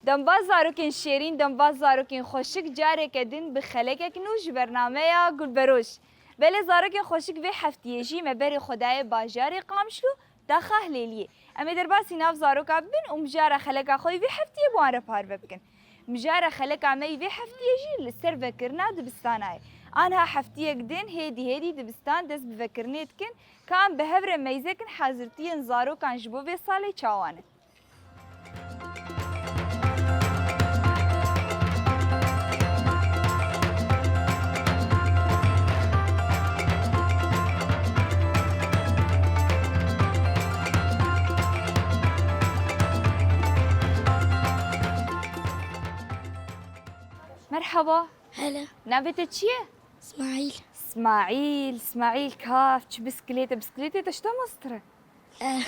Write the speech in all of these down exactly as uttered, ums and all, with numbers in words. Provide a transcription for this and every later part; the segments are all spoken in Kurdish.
Dembaz zarokên şêrîn, dembaz zarokên xweşik, careke din bi xelekek nû ji bernameya Gulberoj. Belê zarokên xweşik, vê heftiyê jî me berê xwe daye bajarê Qamişlo, taxa Hilêliyê. Em ê derbasî nav zaroka bibin û mijara xeleka xwe yî vê heftiyê bi wan re parve bikin. Mijara xeleka me yî vê heftiyê jî li ser vekirina dibistana ye. Anha heftiyek din hêdî hêdî dibistan dest bi vekirinê dikin, ka em bi hev re meyze kin hazirtiyên zarokan ji bo vê salê çawa ne. Merhaba. Hele. Navê te çi ye? Smaîl. Smaîl, Smaîl kaf, çi bisikilêt e, bisikilêtê te ji te mestir e. Eh.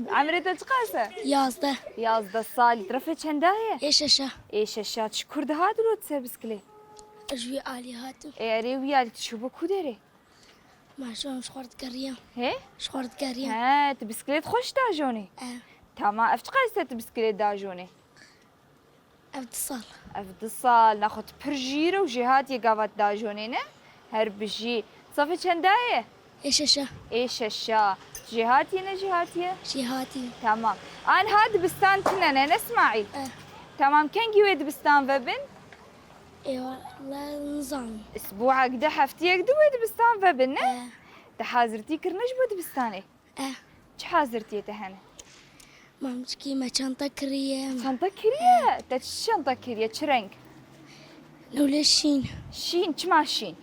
Emrê te çiqas e? Yazdeh. Yazdeh salî. Tirafê çenda ye? Ê şeşa. Ê şeşa. Çi kur dihat dilo tu ser bisikilê? Ji wî alî hatim. Ê erê wî alî tu çûbû ku derê? Ma şom ji xwe digeriyam. He? Ji xwe digeriyam. He, tu bisikilêt xweş dajonî? Eh. Tamam. Ev çiqas e tu bisikilêt dajonî? Ev du sal. Ev du sal, naxwe tu pir jîr e û jêhatiyê gava tu dajonê ne? Her bijî. Safê çenda ye? Ê şeşa. Ê şeşa. Jêhatiyê ne jêhatiyê? Jêhatiyê. Tamam. Anha dibistan tine ne, ne Smaîl? Eh. Tamam, kengî wê dibistan vebin? Ê wele nizanim. Isbuek di, heftiyek di wê dibistan vebin ne? Eh. Te hazirtî kirine ji bo dibistanê? Eh. Çi hazirtiyê te hene? Mamçikî me çanta kiriye. Çanta kiriye? Te çi çanta kiriye? Çi reng? Lûlê şîn. Şîn, çima şîn?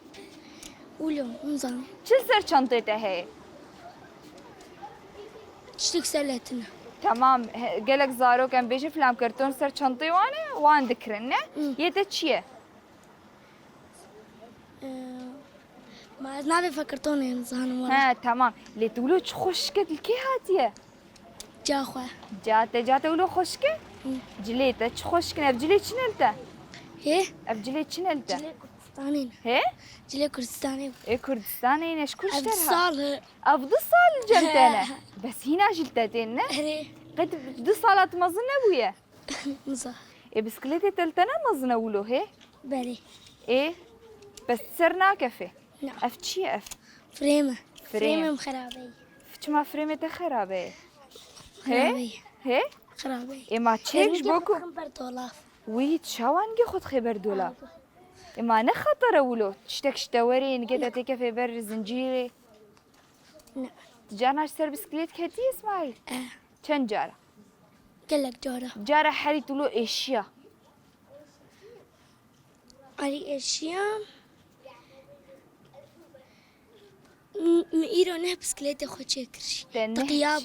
Wilo, nizanim. Çi li ser çantê te heye? Tiştek ser lê tune. Tamam, he, gelek zarok em bêjin filan karton ser çantê wan e, wan dikirin, ne? Hı. Yê te çi ye? Ee, ma ez navê vekirtonê nizanim wele. He, tamam. Lê tu wilo çi xweşik e, li kê hatiye? Ca xwe. Ca te, ca te wilo xweşik e? Hı. Cilê te çi xweşik in. Ev cilê çi ne li te? Hê? Ev cilê çi ne li te? Cilê Kurdistanê ne. Hê? Cilê Kurdistanê. Ê Kurdistanê ne, ji kur ji te re hat? Ev du sal e. Ev du sal li cem te ne? Bes hîna jî li te tên ne? Erê. Qet du sala tu mezin nebûye? Niza. Ê, bisikletê te li te ne mezin e wilo, hê? Belê. Ê, bes ser nakefê. Na. Ev çi ye ev? Frêm e. Frêm. Frêmê min xerabe ye. Çima frêmê te xerabe ye? Xerabe ye. Hê? Hê? Xerabe ye. Ê, ma çêk ji bo ku? Wî, tu çawa nigê xwe dixê ber dolab? Ê, ma ne xeter e wilo? Tiştek ji te werê, nigê te têkefê ber zincîrê. Ne. Tu carna ji ser bisiklet ketî, Îsmaîl? Eh. Çend cara? Gelek cara. Cara herî tu lo êşiya? Erê êşiya. M-, min îro neh bisikletê xwe çêkir jî. Te neh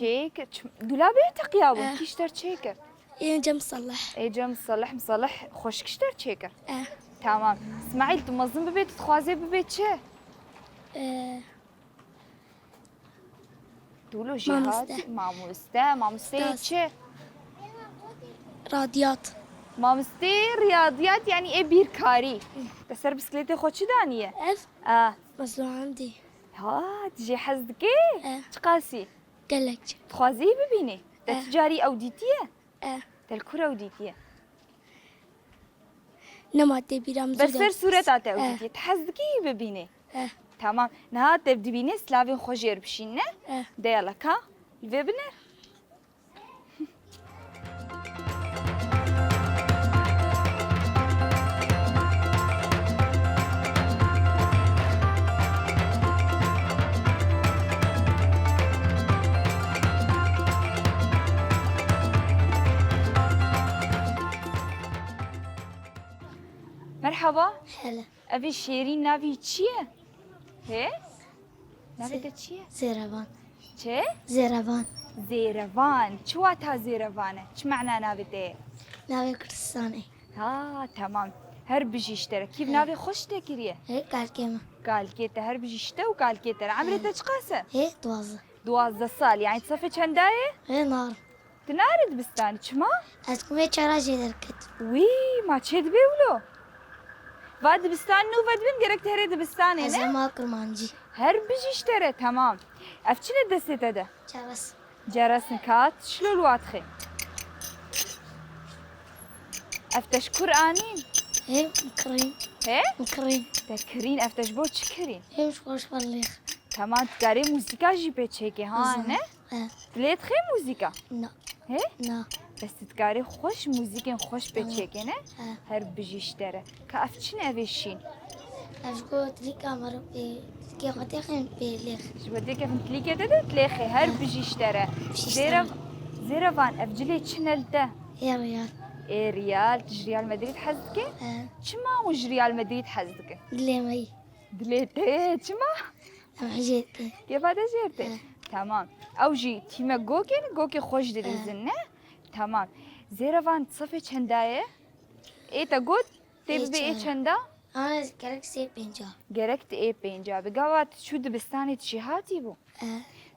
çêkir? Çim-, dulabê teqiya bû? Eh. Kî ji te re çêkir? Ê Cem Salih. Ê Cem Salih, Salih xweşik ji te re çêkir? Eh. Tamam. Îsmaîl, tu mezin bibê, tu dixwazê bibê çi? Eh. Tu wilo jêhatî? Mamoste. Mamoste, mamosteyê çi? Radiyat. Mamosteyê riyadiyat, yanî ê bîrkarî. Te ser bisikletê xwe çi daniye? Ev? A. Mesûd Hamdî. Ha, tu jê hez dikî? E. Çiqasî? Gelek. Dixwazî bibînî? Te tu carî ew dîtiye? E. Te li kur ew dîtiye? Nema tê bîra min. Bes ser sûreta te ew dîtiye. Tu hez dikî bibînî? Eh. Tamam. Niha te dibînî, silavên xwe jêr bişîne. Eh. De yala ka. Li vê biner. Merhaba. Hele. Evî şêrîn navî çi ye? Hê? Navê te çi ye? Zêrevan. Çi? Zêrevan. Zêrevan. Çi wata zêrevan e? Çi mana navê te ye? Navê Kurdistanê. Ha, tamam. Her bijî ji te re. Kîv navê xwe ji te kiriye? Hê, kalkê min. Kalkê te her bijî ji te û kalkê te re. Emrê te çiqas e? Hê, duwazdeh. Duwazdeh sal. Yanî sefê çenda ye? Hê, nar. Tu nare dibistanê, çima? Ez ku vê çara jê derket. Wî, ma çê dibe wilo? Va dibistan nû vedibin, gerek tu herê dibistanê, ne? Ez ema kurmancî. Her bijî ji te re, temam. Ev çi ne destê te de? Çerez. Çerez in, ka tu şilo li wa dixê. Ev te ji kur anîn? Hê, min kirîn. Hê? Min kirîn. Te kirîn, ev te ji bo çi kirîn? Hê, min ji xwe ji xwe lêx. Temam, tu karî muzîka jî pê çêkê, ha, Zan. ne? E. Tu lê dixê muzîka? Na. Hê? Na. Bes tu dikarî xweş muzîkên xweş pê Tamam. çêkê, ne? E. Her bijî ji te re. Ka ev çi ne, ev ê şîn? Ev ji ku tilîka me re pê, tilîkê xwe têxin pê lêx. Ji bo têkevin tilîkê te de dilêxê, her E. bijî ji te re. Bijî ji te Zêrev-, re. Zêrevan, ev cilê çi ne li te? Ê riyal. Ê riyal, tu ji Real Madrid hez dike? E. Çima hûn ji Real Madrid hez dikin? Dilê me yî. Dilê te, çima? Em hijê te. Kêfa te jêr tê? E. Tamam. Ew jî tîme gokê ne, gokê xweş dilîzin, E. ne? Tamam. Zêrevan, sifê çenda ye? Ê te got, tê Ê bibê ê çar. çenda? Ana gerek sê pênca. Gerek tu ê pênca. Bi gava tu çû dibistanê tu jî hatî bû? E.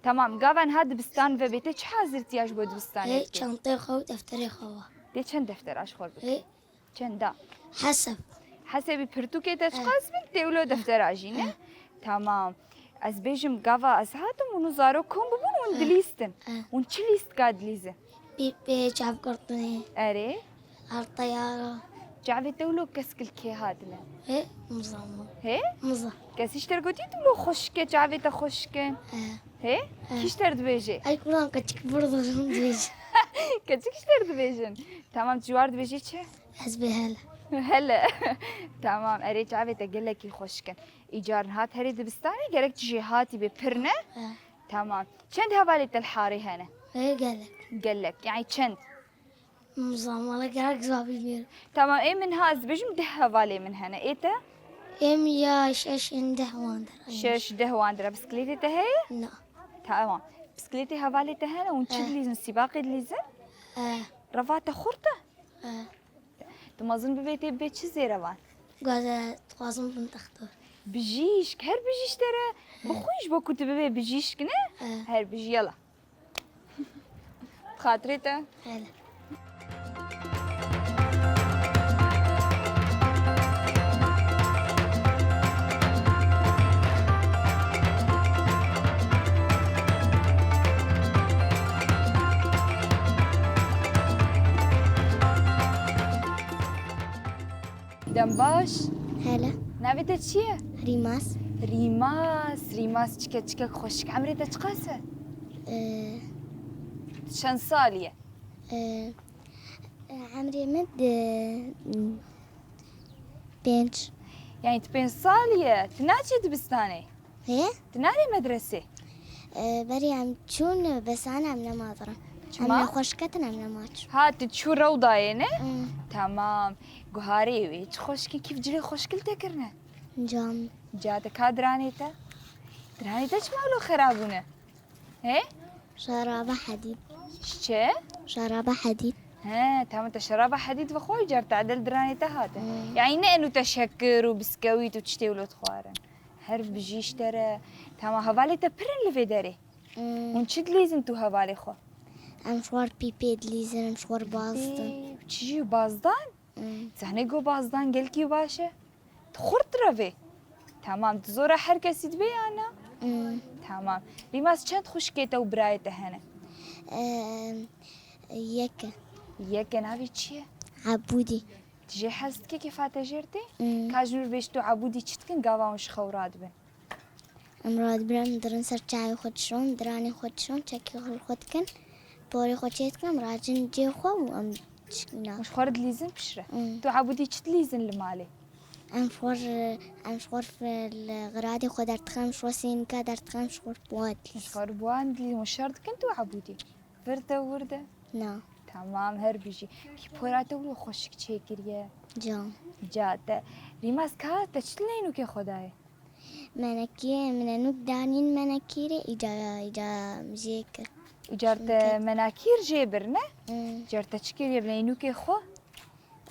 Tamam, gava niha dibistan vebê, tê çi hazirtiya ji bo dibistanê Ê dikê? çanteyê xwe û defterê xwe wa. Tê çend deftera ji xwe bikî? Ê. Çenda? Heseb. Hesebî pirtûkê te Eh. çiqas bin, tê wilo deftera jî, ne? Eh. Tamam. Ez bêjim, gava ez hatim, hûn û zarok kom bibûn, hûn Eh. dilîstin. Eh. Hûn çi lîstika dilîzin? Pîpê, çavkirtinê. Erê? Her teyara. Çavê te wilo kesk li kê hatine? Hê, mizama. Hê? Miza. Kes îşter gotî tu wilo xweşik e, çavê te xweşik in? Eh. Hê? Eh. Kî ji te re dibêje? Ay, kuran keçik burada dibêje. Keçik ji te re dibêjin. Tamam, tu ji wan re dibêjî çi? Ez bê hele. Hele. Tamam, erê çavê te gelekî xweşik in. Îcar hat herê dibistanê, gerek tu jêhatî bê pir ne? Eh. Tamam. Çend hevalê te li harê hene? Ê gelek. Gelek. Yani çend? Nizam, wala gerek zor bilmiyorum. Tamam, ê min ha ez dibêjim deh hevalê min hene. Ê te? Em ya şeş in deh wandir. Şeş, deh wandir. Bisikletê te heye? Na. Tamam. Bisikletê hevalê te hene, hûn çi Eh. dilîzin? Sîbaqê dilîzin? Eh. Reva te xurt e? Eh. Tu mezin bibê tê bibê çi zêrevan? Gaze dixwazim bim textor. Bijîşk, her bijîşk te re. Eh. Bixwîn ji bo ku tu bibê bijîşk ne? Eh. Her bijî yala. Xatirê te? Hele. Dem baş. Hele. Navê te çi ye? Rîmas. Rîmas, Rîmas çike çikek xweşik. Emrê te çiqas e? Ee, Çend salî ye? Ee, emrê min de, pênc. Yani tu pênc salî ye. Tu naçî dibistanê? Hê? Tu narê medresê? Ee, berî em çûn, besan em nema dirin. Çima? Em nexweş ketin, em nema çûn. Ha, tu çû rewdayê ne? Hmm. Tamam. Guharê wê çi xweşik e, kîf cilê xweşik li te kirine. Cam. Ca te ka diranê te? Diranê te çima wilo xera bûne? He? Şaraba hedîd. Çi? Şaraba hedîd. He, tamam, te şaraba hedîd ve xwe car tadil diranê te hate. Hmm. Yani ne enu te şekir û biskewît û tiştê wilo dixwarin. Her bijî ji te re. Tamam, hevalê te pir in li vê derê. Hmm. Hûn çi dilîzin tu hevalê xwe? Em ji xwe re pîpê dilîzin, em ji xwe re baz din. Pîpê, çi jî bazdan? Hmm. Zanê go bazdan gelkî baş e? Tu xurt re vê. Tamam, tu zora her kesî dibê ya na? Hmm. Tamam. Rîmas, çend xwişkê te û birayê te hene? Em, yek e. Yek e, navê çi ye? Ebûdî. Tu jê hez dikî, kêfa te jêr tê? Hmm. Ka ji min re bêj tu Ebûdî çi dikin, gava hûn ji xew radibin? Em radibin, em dirin ser çayê xwe dişon, diranê xwe dişon, çekê xwe li xwe dikin, porê xwe çê dikin, em racin cê xwe û em çikna. Ji xwe re dilîzin piştre. Hmm. Tu Ebûdî çi dilîzin li malê? Em ji xwe re, em ji xwe re li xiradê xwe derdixin, em ji xwe sênika derdixin, em ji xwe re boğa dilîzin. Ji xwe re boğan dilîzin, hûn şer dikin tu Ebûdî? Vir te û wir de? Na. Tamam, her bijî. Kî pora te wilo xweşik çêkiriye? Can. Ca te. Rîmas ka te çi li neynûkê xwe dayê? Menekî, min enûk danîn menekîrê, îca, îca jê kir. Îcar te Şûnke. Menakîr jê bir, ne? Hmm. Îcar te çi kiriye bi neynûkê xwe?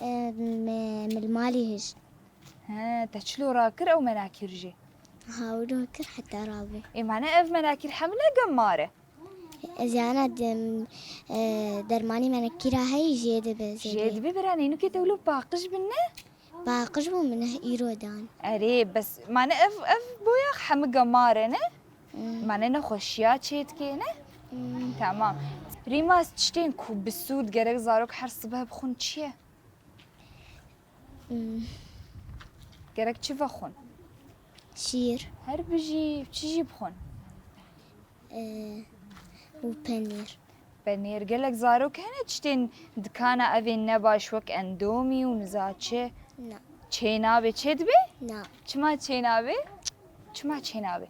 E, me, min li malî hişt. He, te çilo rakir ew menakîr jê? Ha, wilo kir heta rabû. Ê, mane ev menakîr hemine gemar e? Ez yana dem, e, dermanî menekîra heyî jê dibe zêde. Jê dibe bira neynûkê te wilo paqij bin ne? Paqij bû min îro dan. Erê, bes mane ev, ev boyax hemî gemar e ne? Hmm. Mane nexweşiya çê dike ne? Hmm. Tamam. Rîmas, tiştên ku bi sûd gerek zarok her sibeh bixwin çi ye? Hmm. Gerek çi vexwin? Şîr. Her bijî, çi jî bixwin? Ee, û penîr. Penîr. Gelek zarok hene tiştên dikana evên nebaş wek endomî û niza çi? Na. Çênabe çê dibe? Na. Çima çênabe? Çima çênabe?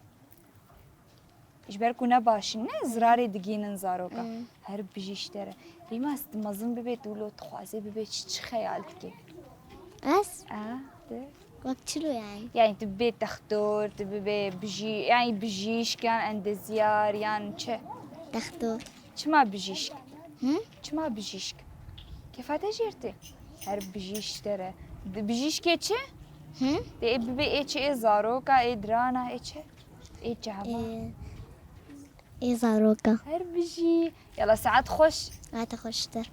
Ji ber ku ne baş in, ne zirarê digînin zaroka. Hmm. Her bijî ji te re. Rîmas, tu mezin bibê, tu wilo dixwazê bibê çi, çi xeyal dikî? Ez? A, tu? Wek çilo yani. Yani tu bibê textor, tu bibê bijî, yani bijîşk yan endezyar yan çi? Textor. Çima bijîşk? Hı? Çima bijîşk? Kefa te jêr tê. Her bijîşk ji te re. Di bijîşkê çi? Hı? Dê ê bibê ê çi, ê zaroka, ê dirana, ê çi? Ê çava. Ee, ê zaroka. Her bijî. Yala, saet xweş. Hata xweştir.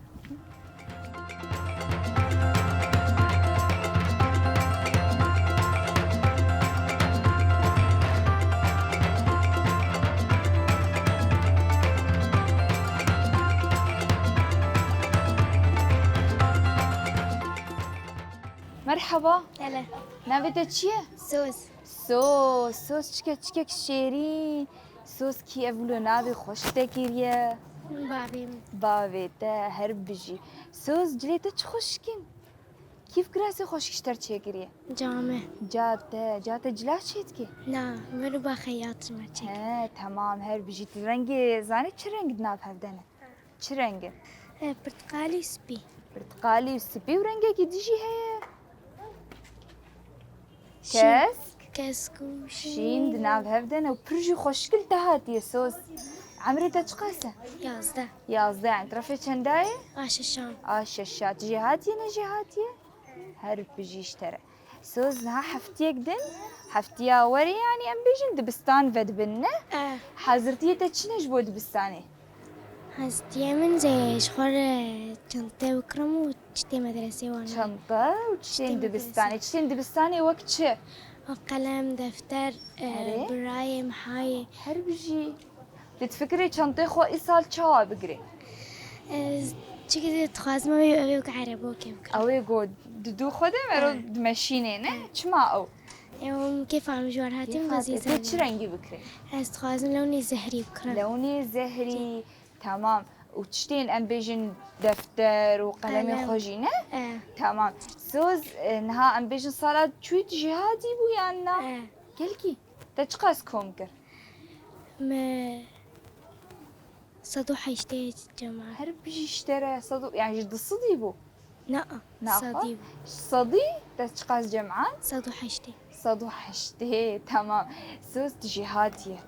Merhaba. Hele. Navê te çi ye? Soz. Soz. Soz çike, çikek şêrîn. Soz kî ev wilo navê xweş te kiriye? Bavê min. Bavê te, her bijî. Soz, cilê te çi xweşik in. Kî fikirasê xweşik ji te re çêkiriye? Came. Ca te, ca te cila çêdike? Na, min û ba xeyat ji me çêkir. He, temam, her bijî. Tu rengê, zanî çi reng di nav hev de ne? Çi reng e? E, pirtiqalî û spî. Pirtiqalî û spî û rengekî dî jî heye. Şîn. Kesk. Kesk û şîn. Şîn di nav hev de ne û pir jî xweşik li te hatiye Soz. Emrê te çiqas e? Yazdeh. Yazdeh, yani terefê çenda ye? A şeşan. A şeşa. Tu jêhatî ye, ne jêhatî ye? Her bijî ji te re. Soz, niha heftiyek din, heftiya werê yani em bêjin dibistan vedibin, ne? E, Hazirtiyê te çi ne ji bo dibistanê? Hestiyê min zê ji xwe re çente bikirim û çitê medresê wan. Çanta û çitên Çitên dibistanê. Çitên dibistanê wek çi? Wek qelem, defter, e, Erê. birayê, mihayê. Her bijî. Dê tu fikirê çantê xwe îsal çawa bigirê? E, çikî dixwazim ew ê, ew ê wek erebokê bikirim. Ew ê got, di dû xwe de mero Evet. dimeşînê, ne? Çima ew? Ew kêfa min ji wan hatiye min Kêfa te, dozî tê çi rengî bikirê? Ez dixwazim lewnê zehrî bikirim. Lewnê zehrî, tamam. Û tiştên em bêjin defter û qelemê Qelem. Xwe jî ne? E, Tamam. Soz, e, niha em bêjin sala çûyî tu jêhatî bû yan na? e, Gelkî. Te çiqas kom kir? me sed û heştê cema. Her bijî ji te re sed û, yani ji du sedî bû. Na, Naxwe. sedî bû. Sedî, te çiqas cem'an? Sed û heştê. Sed û heştê, tamam. Soz tu jêhatî ye.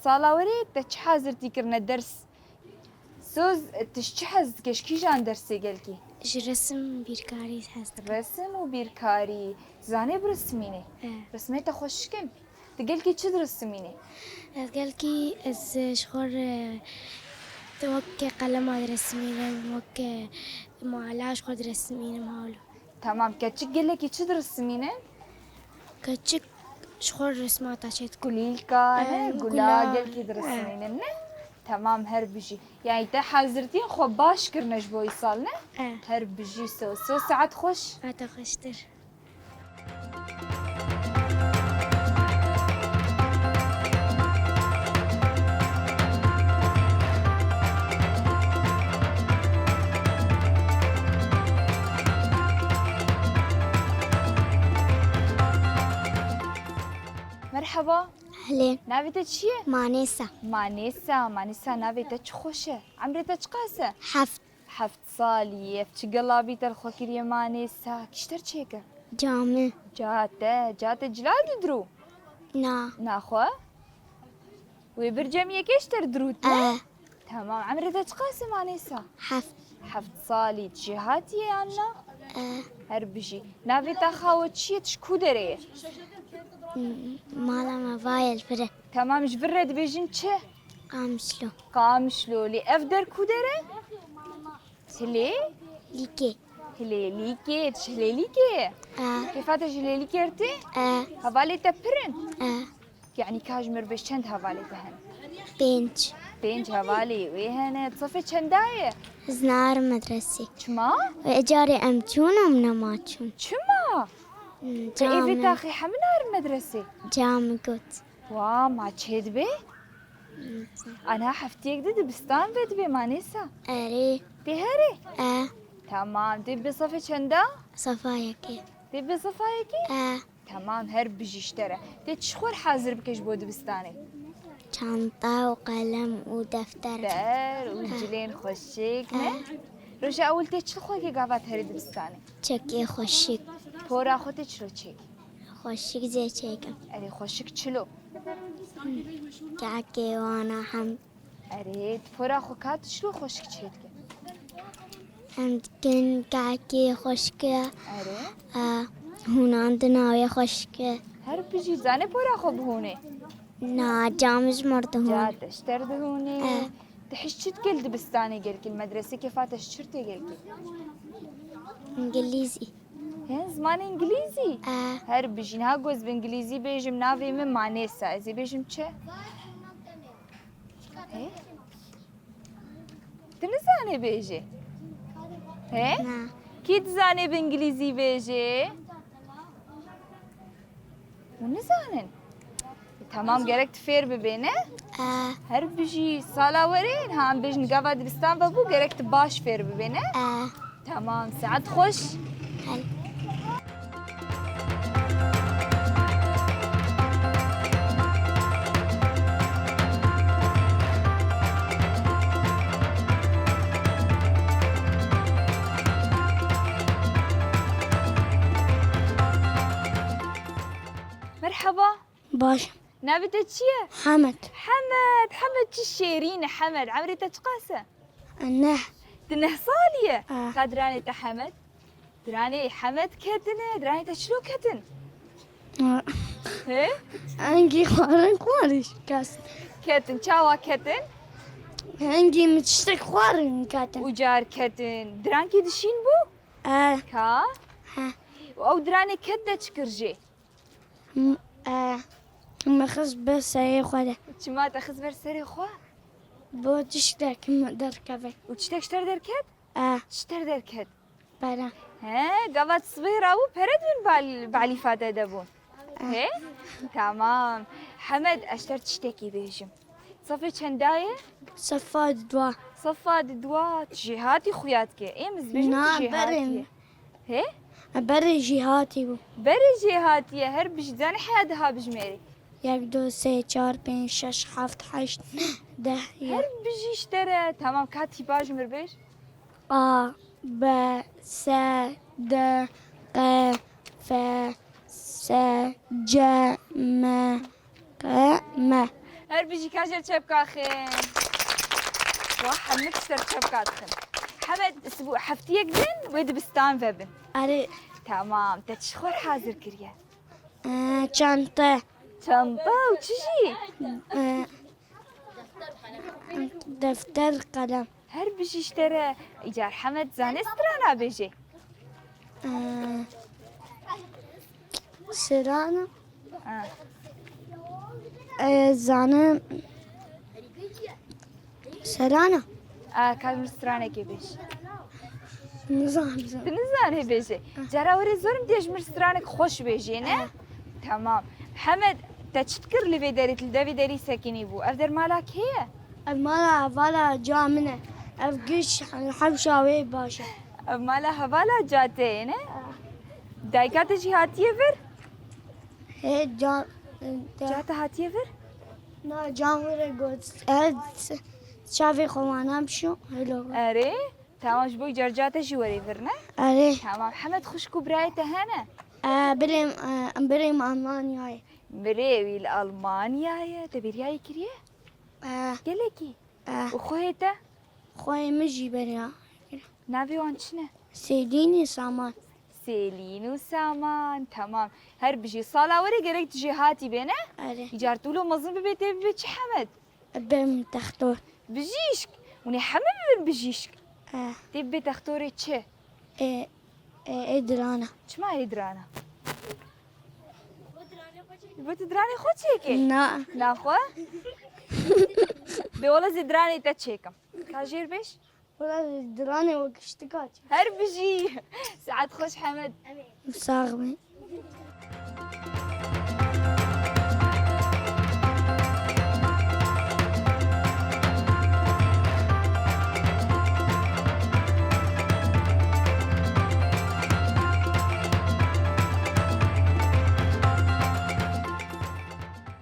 Sala werê te çi hazirtî kirine ders? Soz, tu ji çi hez dike, ji kîjan dersê gelkî? Ji resim bîrkarî hez dikim. Resim û bîrkarî. Zanê birismînê? E. Rismê te xweşik in. Tu gelkî çi dirismînî? Ez gelkî ez ji xwe re weke qelema diresmînim, weke mala ji xwe diresmînim halo. Tamam, keçik gelekî çi dirismînin? Keçik ji xwe re resmata çê dikim. Kulîlka, Em, ne? Gula gula. Gelkî dirismînin, ne? Tamam, her bijî. Yani te hazirtiyên xwe baş kirine ji bo îsal, ne? E. Her bijî Soz. Soz, saet xweş. Hata xweştir. Merhaba. Ehlên. Navê te çi ye? Manêsa. Manêsa. Manêsa, navê te çi xweş e. Emrê te çiqas e? Heft. Heft salî ye. Çi gelabî te li xwe kiriye Manêsa. Kî ji te re çêkir? Cami. Ca te, ca te cila didirû? Na. Naxwe? Wê bir cem yekê ji te re dirût, ne? E. Tamam. Emrê te çiqas e Manêsa? Heft. Heft salî. Tu jêhatî ye yan na? E. Her bijî. Navê taxa we çi ye? Tu ji ku derê ye? M-, Mala me va ye li vir e. Tamam, ji vir re dibêjin çi? Qamişlo. Qamişlo. Lê ev der ku der e? Hilê? Lîkê. Hilêlîkê. Tu ji Hilêlîkê ye? E. Kêfa te ji Hilêlîkê re tê? E. Hevalê te pir in? E. Yani ka ji mir bêj çend hevalê te hene? Pênc. Pênc hevalê wê hene. Sifê çenda ye? Ez narim medresê. Çima? Wê carê em çûn, em nema çûn. Çima? Hmm, Te ê vê taxê hemî narin medresê? Ca min got. Wa, ma çê dibe? Hmm. Ana heftiyek di dibistan ve dibe, ma nêsa? Erê. Tê herê? E. Tamam. Tê bi sefê çenda? Sefa yekê. Tê bi sefa yekê? E. Tamam, her bijî ji te re. Tê çi xwe hazir bike ji bo dibistanê? Çanta û qelem û defter. Defter û cilên xweşik, ne? Roja ewil tê çi xwe ke gava te herî dibistanê? Çekê xweşik. Pora xwe tê çilo çêkî? Xweşik zê çêkim. Erê, xweşik çilo? Kekê wana hem Erê, tu pora xwe ka tu çilo xweşik çêdike? Em dikin kekê xweşik e. Erê. E, hûnandina wê xweşik e. Her bijî, zanê pora xwe bihûnê? Na, ca min ji mir dihûn. Ca te ji ter dihûnê. E. Tu hişt çi dike li dibistanê gelkî, li medresê kêfa te ji çi tê gelkî? Îngilîzî. Hên zimanê îngilîzî? E. Her bijî, niha ku ez bi îngilîzî bêjim navê min, ma nêsa, ez ê bêjim çi? Hê? Tu nizanê bêjê? Hê? Na. Kî dizanê bi îngilîzî bêjê? Hûn nizanin? E, tamam, gerek tu fêr bibê, ne? E. Her bijî, sala werê, niha em bêjin gava dibistan vebû, gerek tu baş fêr bibê, ne? E. Tamam, saet xweş. Hel. Merhaba. Baş. Navê te çi ye? Hemed. Hemed, Hemed çi şêrîn e Hemed. Emrê te çiqas e? Neh. Tu neh salî ye? Ah. Ka diranê te Hemed? Diranê Hemed ketine, diranê te çilo ketin? Ah. He? Engî xwarin xwariş kes. Ketin, çawa ketin? Engî min tiştek xwarin ketin. Û car ketin. Dirankî dişîn bû? Eh. Ka? Heh. Û ew diranê ket de çi kir jê? M-, e, min xist ber serê xwe de. Çima te xist ber serê xwe? Bo tiştek min derkeve. Û tiştek ji te derket? E. Çi ji te derket? Pere. He, gava sibê rabû pere di bin bal-, balîfa te de bûn. E. He? Tamam. Hemed, ez ji te tiştekî bêjim. Sefê çenda ye? Sefa di dua. Sefa di dua. Tu jêhatî xuya dike. Ê, min dibêjin tu jêhatî ye. He? E, berê jêhatî bû. Berê jêhatî ye. Her bijî, zanî heya diha bijmêrî. Yek, du, sê, çar, pênc, şeş, heft, heşt, deh ye. Her bijî ji te re. Tamam, ka tîpa ji mir bêj. A, B, S, D, Q, F, S, C, M, Q, M. Her bijî, ka jê çepka xin. Wa hemik ser çepka dixin. Hemed, sibû heftiyek din wê dibistan vebin. Erê. Tamam, te çi xwe hazir kiriye? Ee, çanta. Çanta û çi jî? Ee, defter, qelem. Her bijî ji te re. Îcar Hemed zanê strana bêjê. Ee, strana? Ha. Ee, zanim. Strana? A, ka ji mir stranekê bêj. Nizanim. Tu nizanê bêjê. Ah. Cara werê zorim dê ji mir stranek xweş bêjê, ne? Ah. Tamam. Hemed, te çi dikir li vê derê, li devê derî sekinî bû? Ev der mala kê ye? Ev mala hevala ca min e. Ev giş hewşa wê baş e. Ev mala hevala ca te ye, ne? Ah. Dayika te jî hatiye vir? He, ca, ca. Ca te hatiye vir? Na, ca min re got. He, çavê xwe wana bişo, helo. Erê, tamam, ji bo îcar ca te jî werê vir, ne? Erê. Tamam, Hemed, xwişk û birayê te hene? E, birê, e, birê min Almanyayê. Birê wî li Almanyayê. Te bêriyayê kiriye? E. Gelekî? E. Û xwehê te? Xwehê min jî beriya. Navê wan çi ne? Sêlîn û Saman. Sêlîn û Saman, tamam. Her bijî, sala werê gerek tu jêhatî bê, ne? Erê. Îcar tu wilo mezin bibê, tê bibê çi Hemed? Bim textor. Bijîşk? Hûn ê hemî bibin bijîşk? Eh. Tê bibê textorê çi? Ê, ê, ê dirana. Çima ê dirana? Bo tu diranê xwe çêkê? Na. Naxwe? Bê wele zê diranê te çêkim. Ka jêr bêj? Wela diranê we kiştika çi. Her bijî. Saet xweş Hemed. Sax be.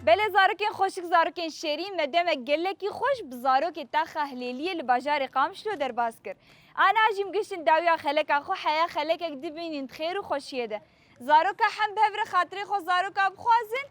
Belê zarokên xweşik, zarokên şêrîn, me demek gelekî xweş bi zarokê Taxa Hilêliyê li bajarê Qamişlo derbas kir. Ana jî em gihiştin dawiya xeleka xwe, heya xelekek dibînin di xêr û xweşiyê de. Zaroka hem bi hev re xatirê xwe zaroka bixwazin.